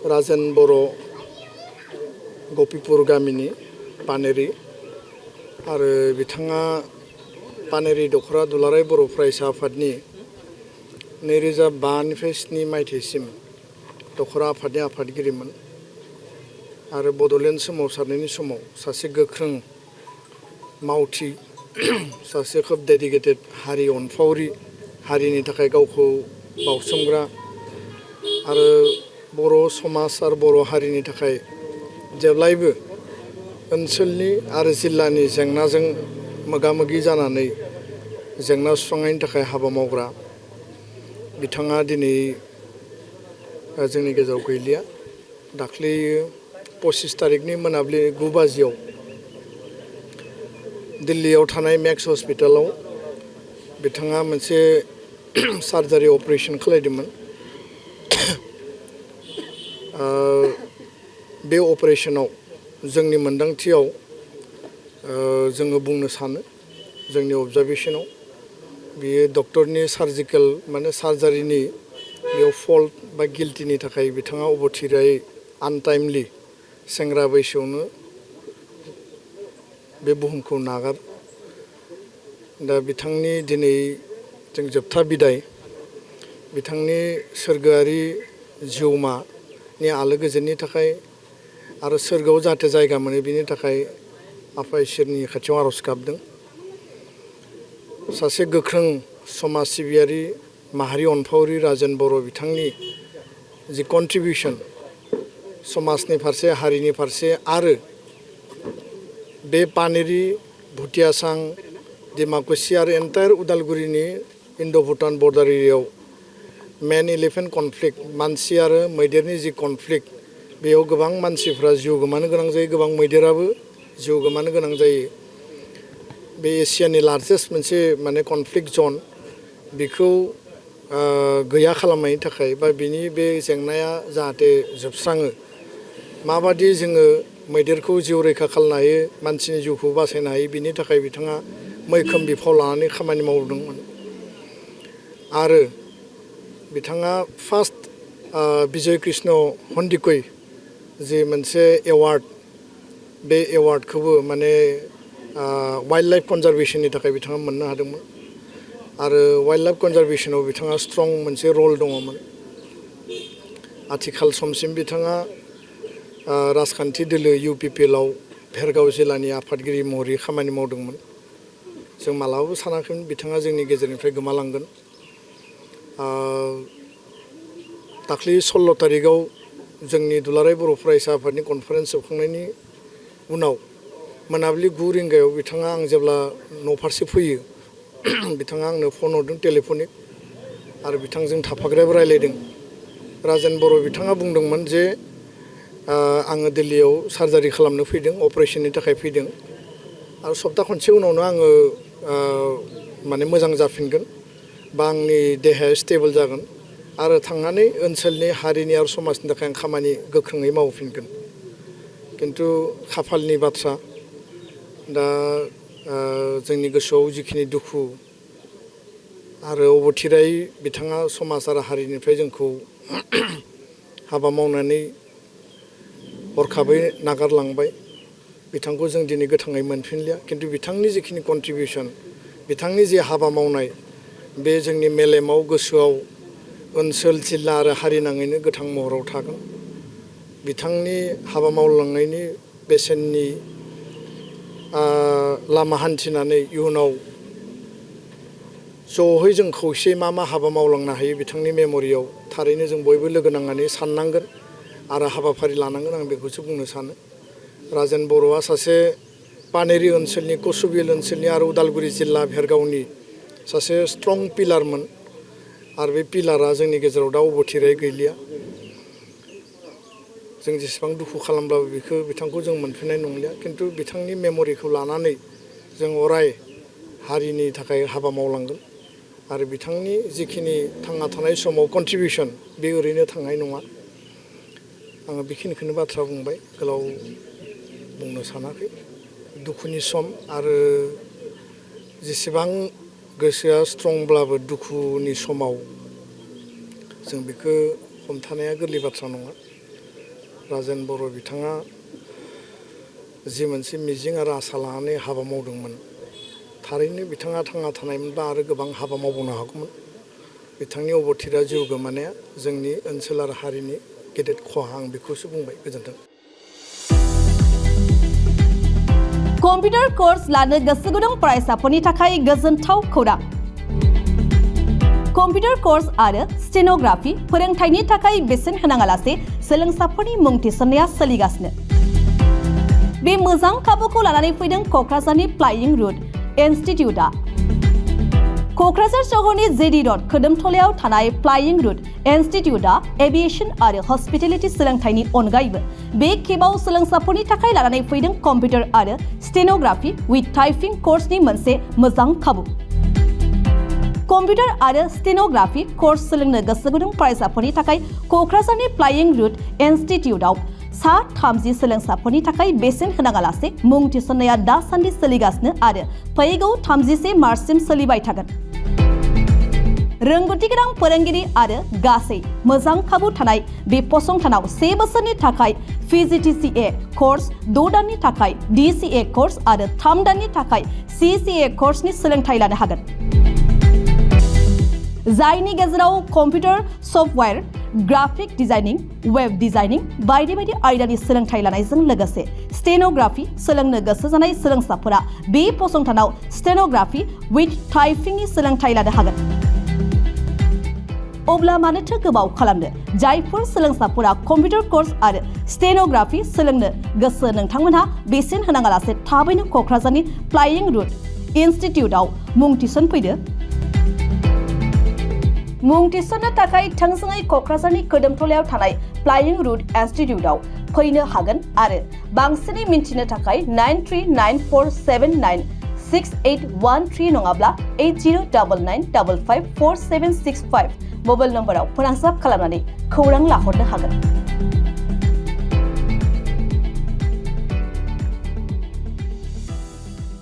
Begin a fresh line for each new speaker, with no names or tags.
राजेन बर' गपिपुर गामिनि पानेरि आरो बिथाङा पानेरि दखरा दुलाराय बर' फरायसा आफादनि 2005 निफ्राय 7 मायथाइसिम दखरा आफादनि आफादगिरिमोन आरो बड'लेण्ड सोमावसारनायनि समाव सासे गोख्रों मावथि सासे खोब डेडिकेटेड हारि अनफावरि हारिनि थाखाय गावखौ बावसोमग्रा आरो बर' समाज आरो बर' हारिनि थाखाय जेब्लायबो ओनसोलनि आरो जिल्लानि जेंनाजों मोगा-मोगि जानानै जेंना सुस्रांनायनि थाखाय हाबा मावग्रा बिथाङा दिनै जोंनि गेजेराव गैलिया। दाख्लै 25 तारिखनि मोनाबिलि 9 बाजियाव दिल्लीयाव थानाय मेक्स हस्पिटालाव बिथाङा मोनसे सार्जारि अपारेशन खालामदोंमोन। बे अपारेशनाव जोंनि मोनदांथियाव जोङो बुंनो सानो जोंनि अबजारभेशनाव बेयो डक्टरनि सार्जिकेल माने सार्जारिनि बेयाव फल्ट बा गिल्टिनि थाखाय बिथाङा अबथिरायै आनटाइमलि सेंग्रा बैसोआवनो बे बुहुमखौ नागार दा बिथांनि दिनै जों जोबथा बिदाय बिथांनि सोरगोआरि जिउमानि आलो गोजोननि थाखाय आरो सोरगोआव जाहाथे जायगा मोनो बिनि थाखाय आफा इसोरनि खाथियाव आर'ज गाबदों। सासे गोख्रों समाज सिबियारि माहारि अनफावरि राजेन बर' बिथांनि जि कन्ट्रिबिउसन समाजनि फारसे हारिनि फारसे आरो बे पानेरि भुटियासां डिमाकुसि आरो एन्टायार उदालगुरिनि इन्ड' भुटान बर्डार एरियायाव मेन इलिफेन्ट कनफ्लिक्ट मानसि आरो मैदेरनि जि कनफ्लिक्ट बेयाव गोबां मानसिफ्रा जिउ गोमानो गोनां जायो गोबां मैदेराबो जिउ गोमानो गोनां जायो। बे एसियानि लार्जेस्ट मोनसे माने कनफ्लिक्ट जन बेखौ गैया खालामनायनि थाखाय बा बिनि बे जेंनाया जाहाथे जोबस्राङो माबादि जोङो मैदेरखौ जिउ रैखा खालामनो हायो मानसिनि जिउखौ बासायनो हायो बिनि थाखाय बिथाङा मैखोम बिफाव लानानै खामानि मावदोंमोन आरो बिथाङा फार्स्ट बिजय कृष्ण हन्दिकै जि मोनसे एवार्ड बे एवार्डखौबो माने वाइल्ड लाइफ कनजारभेशननि थाखाय बिथाङा मोननो हादोंमोन आरो वाइल्ड लाइफ कनजारभेशनाव बिथाङा स्ट्रं मोनसे रल दङमोन। आथिखाल समसिम बिथाङा राजखान्थि दोलो UPPLआव भेरगाव जिल्लानि आफादगिरि महरै खामानि मावदोंमोन। जों मालाबाबो सानाखैमोन बिथाङा जोंनि गेजेरनिफ्राय गोमालांगोन। दाख्लै 16 तारिखआव जोंनि दुलाराय बर' फरायसा आफादनि कनफारेन्स जोबखांनायनि उनाव मोनाबिलि 9 रिंगायाव बिथाङा आं जेब्ला न'फारसे फैयो बिथाङा आंनो फन हरदों टेलिफनिक आरो बिथांजों थाफाग्रायाबो रायलायदों। राजेन बर' बिथाङा बुंदोंमोन जे आङो दिल्लीयाव सार्जारि खालामनो फैदों अपारेशननि थाखाय फैदों आरो सप्ता खनसे उनावनो आङो माने मोजां जाफिनगोन बा आंनि देहाया स्टेबल जागोन आरो थांनानै ओनसोलनि हारिनि आरो समाजनि थाखाय आं खामानि गोख्रोङै मावफिनगोन। खिन्थु खाफालनि बाथ्रा दा जोंनि गोसोआव जिखिनि दुखु आरो अबथिरायै बिथाङा समाज आरो हारिनिफ्राय जोंखौ हाबा मावनानै हरखाबै नागारलांबाय बिथांखौ जों दिनै गोथाङै मोनफिनलिया खिन्थु बिथांनि जिखिनि कन्ट्रिबिउसन बिथांनि जे हाबा मावनाय बे जोंनि मेलेमाव गोसोआव ओनसोल जिल्ला आरो हारि नाङैनो गोथां महराव थागोन। बिथांनि हाबा मावलांनायनि बेसेननि लामा हान्थिनानै इयुनाव ज'है जों खौसेयै मा हाबा मावलांनो हायो बिथांनि मेम'रियाव थारैनो जों बयबो लोगो नांनानै साननांगोन आरो हाबाफारि लानांगोन आं बेखौसो बुंनो सानो। राजेन बर'आ सासे पानेरि ओनसोलनि कसुबिल ओनसोलनि आरो उदालगुरि जिल्ला भेरगावनि सासे स्ट्रं पिलारमोन आरो बे पिलारा जोंनि गेजेराव दा अबथिरायै गैलिया। जों जेसेबां दुखु खालामब्लाबो बिथांखौ जों मोनफिननाय नंलिया खिन्थु बिथांनि मेम'रिखौ लानानै जों अराय हारिनि थाखाय हाबा मावलांगोन आरो बिथांनि जिखिनि थांना थानाय समाव कन्ट्रिबिउसन बे ओरैनो थांनाय नङा। आङो बेखिनिखौनो बाथ्रा बुंबाय गोलाव बुंनो सानाखै। दुखुनि सम आरो जेसेबां गोसोआ स्ट्रंब्लाबो दुखुनि समाव जों बेखौ हमथानाया गोरलै बाथ्रा नङा। राजेन बर' बिथाङा जि मोनसे मिजिं आरो आसा लानानै हाबा मावदोंमोन थारैनो बिथाङा थांना थानायमोनबा आरो गोबां हाबा मावबावनो हागौमोन बिथांनि अबथिरा जिउ गोमानाया जोंनि ओनसोल आरो हारिनि गेदेर खहा आं बेखौसो बुंबाय गोजोन्थों
कम्पिउटार कोर्स लानो गोसो गुदुं फरायसाफोरनि थाखाय गोजोनथाव खौरां कम्पिउटार कोर्स आरो स्टेनोग्राफी फोरोंथायनि थाखाय बेसेन होनाङालासे सोलोंसाफोरनि मुं थिसननाया सोलिगासिनो बे मोजां खाबुखौ लानानै फैदों क'क्राझारनि फ्लाइंग रुट इनस्टिट्यूटआ क'क्राझार शहरनि जेडी रड खोदोमथलायाव थानाय फ्लाइंग रुट इनस्टिट्यूटआ एभिएशन आरो हस्पिटेलिटी सोलोंथायनि अनगायैबो बे खेबाव सोलोंसाफोरनि थाखाय लानानै फैदों कम्पिउटार आरो स्टेनोग्राफी विथ टाइपिंग कोर्सनि मोनसे मोजां खाबु कम्पिउटार आरो स्टेनोग्राफी कोर्स सोलोंनो गोसो गुदुं फरायसाफोरनि थाखाय क'क्राझारनि फ्लाइंग रुट इनस्टिट्यूटआव सा 30 सोलोंसाफोरनि थाखाय बेसेन होनाङालासे मुं थिसननाया दासान्दि सोलिगासिनो आरो फैगौ 31 मार्चसिम सोलिबाय थागोन रोंगौथि गोनां फोरोंगिरि आरो गासै मोजां खाबु थानाय बे फसंथानाव 1 बोसोरनि थाखाय PGDCA कोर्स 6 दाननि थाखाय DCA कोर्स आरो 3 दाननि थाखाय CCA कोर्सनि सोलोंथाय लानो हागोन जायनि गेजेराव computer software graphic designing web designing बायदि बायदि आयदानि सोलोंथाय लानायजों लोगोसे स्टेनोग्राफी सोलोंनो गोसो जानाय सोलोंसाफोरा बे फसंथानाव स्टेनोग्राफी विथ टाइपिंनि सोलोंथाय लानो हागोन अब्ला मानोथो गोबाव खालामनो जायफोर सोलोंसाफोरा कम्पिउटार कोर्स आरो स्टेनोग्राफी सोलोंनो गोसो नोंथांमोनहा बेसेन होनाङालासे थाबैनो क'क्राझारनि फ्लाइंग रुट इनस्टिट्यूटआव मुं थिसनफैदो मुं थिसननो थाखाय थोंजोङै क'क्राझारनि खोदोमथलायाव थानाय फ्लाइंग रुट इनस्टिट्यूटआव फैनो हागोन आरो बांसिनै मिन्थिनो थाखाय 9394796813 नङाब्ला 8099554765 मबाइल नम्बराव फोनांजाब खालामनानै खौरां लाहरनो हागोन